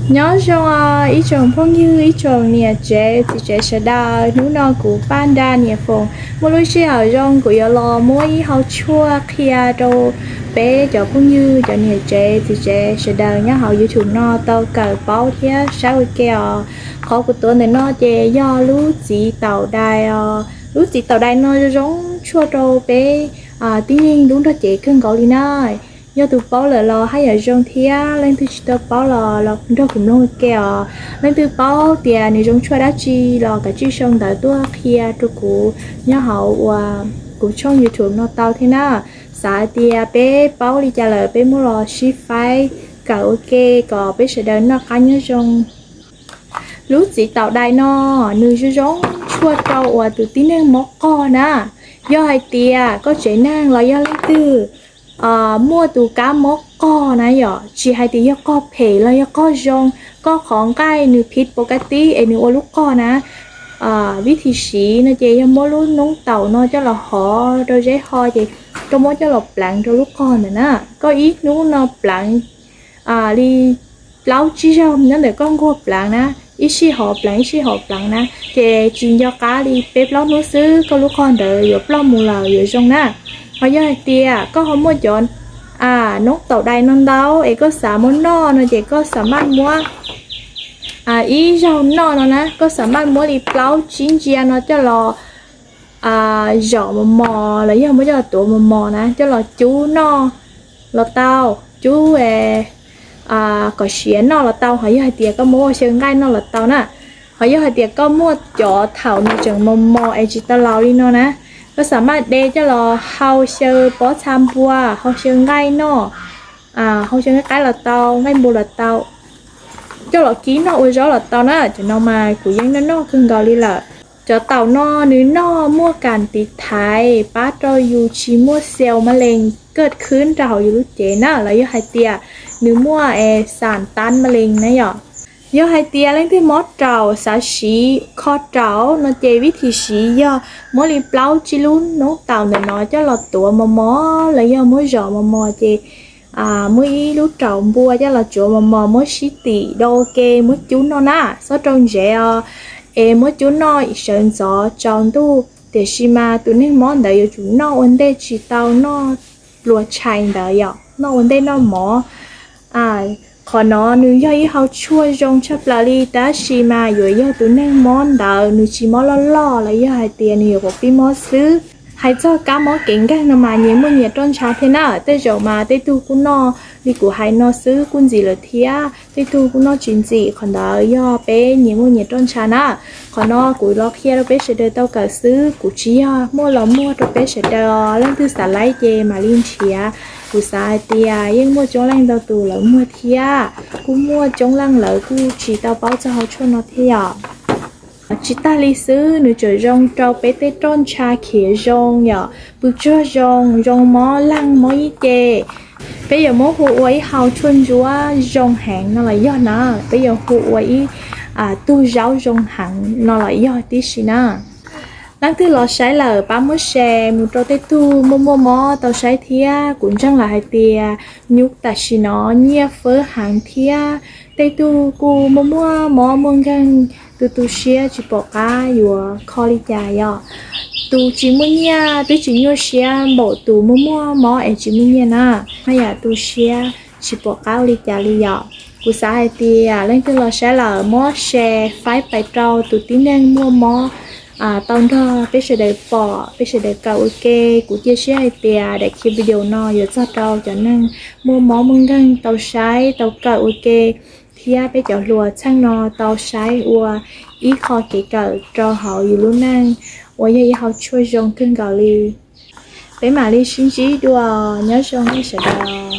Nyob zoo ib tsoom phooj ywg, ib tsoom niam tsev txiv tsev sawv daws, hnub no kuv Paj Nra niam Foom muaj lub sij hawm zoo kuv yuav los muab ib hau tshuaj qhia rau peb cov phooj ywg, cov niam tsev txiv tsev sawv daws nyob hauv YouTube no tau kawm paub thiab saib ua ke os. Qhov kuv tuav ntawm no ces yog lub txiv taum dais os. Lub txiv taum dais no zoo zoo tshuaj rau peb tib neeg lub nrog cev kawg nkaus li na. Yog tus paub lawm los haj yam zoo thiab, leej twg tsis tau paub los los nrog kuv mloog ua ke os. Leej twg paub tias nws zoo tshuaj dab tsi los kav tsij sau ntawv tuaj qhia rau kuv nyob hauv uas kuv tshooj YouTube no tau thiab na. Xav hais tias peb paub li cas lawm peb muab los sib faib kawm ua ke kom peb sawv daws noj qab nyob zoo. Lub txiv taum dais no nws zoo zoo tshuaj rau uas tus tib neeg mob qog na. Yog hais tias koj tsev neeg los yog leej twg muaj tus kab mob qog na yom, tsis hais tias yog qog phem los yog qog zoo, koj qhov nqaij nws phiv pov ka tib es nws ua lub qog na, vib thim siv no ces yog muab lub noob taum no coj los hov rau zeb ho ces koj muab coj los pleev rau lub qog ntawd na. Koj ib hnub no pleev li plaub tsib zaug nyob ntawm koj nkuaj pleev na, ib sij hov pleev ib sij hov pleev na, ces tsis nco qab li peb plaub hnub xwb koj lub qog ntawd yuav ploj mus lawm yuav zoo na. Ho yog hais tias koj ho muaj cov noob taum dais no ntau es koj xav muab noj no ces koj xav maj muab ib zaug noj no na, koj xav maj muab li plaub tsib ntsia no coj los zom mos mos los yog muab coj los tuav mos mos na, coj los cub noj los tau, cub kom siav noj los tau. Ho yog hais tias koj muab ua xyaw nqaij noj los tau na. Ho yog hais tias koj muaj cov thaum nws tseem mos mos es tsis tau laus li no na, koj xav maj de coj los hau xyaw pob txha npua, hau xyaw nqaij noj, hau xyaw nqaij qaib los tau, nqaij npua los tau, coj los kib noj ua zaub los tau na. Cov no mas kuv yeej noj noj kawg nkaus li lawm. Cov taum no nws noj muaj kam tiv thaiv pab rau yus tsis muaj xel ma lees kaj khwb rau hauv yus lub cev na, los yog hais tias nws muaj xam tab ma lees na yom. Yog hais tias leej twg mob raum xav siv kho raum no ces vib thim siv yog muab li plaub tsib lub noob taum ntawm no coj los tuav mos mos los yog muab zom mos mos ces muab ib lub raum npua coj los tsuav mos mos muab sib tim do ua ke muab cub noj na, txhob rau ntsev os, es muab cub noj sawv ntxov tsaus ntuj. Tiam sis mas tus neeg mob ntawd yuav tsum noj ua ntej, tsis tau noj pluas tshais ntawd yom, noj ua ntej noj mov. Qhov no nws yog ib hau tshuaj zoo tshaj plaws li, tab sis mas yuav yog tus neeg mob ntawd nws tsis mob loj loj los yog hais tias nws yuav pib mob xwb. Hais txog kab mob kev nkeeg no mas nyias muaj nyias roj ntsha thiab na. Tej zaum mas tej tug kuj noj li kuv hais no xwb kuj ntxim lawm thiab, tej tug kuj noj tsis ntxim. Qhov ntawd yog peb nyias muaj nyias roj ntsha na. Qhov no kuv los qhia rau peb sawv daws tau kawm xwb, kuv tsis yog muaj los muag rau peb sawv daws. Leej twg xav laib ces mam li nrhiav. Kuv xav hais tias yeej muaj coob leej ntau tus lawv muag thiab, kuj muaj coob leej lawv kuj tsis tau paub txog hau tshuaj no thiab yom. Tsis tag li xwb, nws tseem zoo rau peb tej roj ntsha khiav zoo yom, pw tsuag zoo, zoo mob leeg mob ib ce. Peb yuav muab hu ua ib hau tshuaj ntsuab zoo heev no los yog na, peb yuav hu ua ib tug zaub zoo heev no los yog tib si na. Leej twg los saib lawm pab muab share mus rau tej tug muaj muaj mob tau saib thiab. Kuv ntseeg lawm hais tias nyuj tam sim no nyiaj fab heev thiab, tej tug kuj muaj muaj mob muaj nkeeg, tu tu siab tsis pom qab yuav kho li cas yom. Tus tsis muaj nyiaj twb tsis nyuaj siab npaum tus muaj muaj mob es tsis muaj nyiaj na, haj yam tu siab tsis pom qab ua li cas li yom. Kuv xav hais tias leej twg los saib lawm muab share faib pais rau tus tib neeg muaj mob tau nrog peb sawv daws pom, peb sawv daws kawm ua ke. Kuv cia siab hais tias daim video no yuav txog rau cov neeg muaj mob muaj nkeeg tau saib tau kawm ua ke, thiab peb cov hluas txheej no tau saib ua ib qho kev kawm rau hauv yus lub neej uas yog ib hau tshuaj zoo kawg nkaus li. Peb mam li sib ntsib dua, nyob zoo nej sawv daws.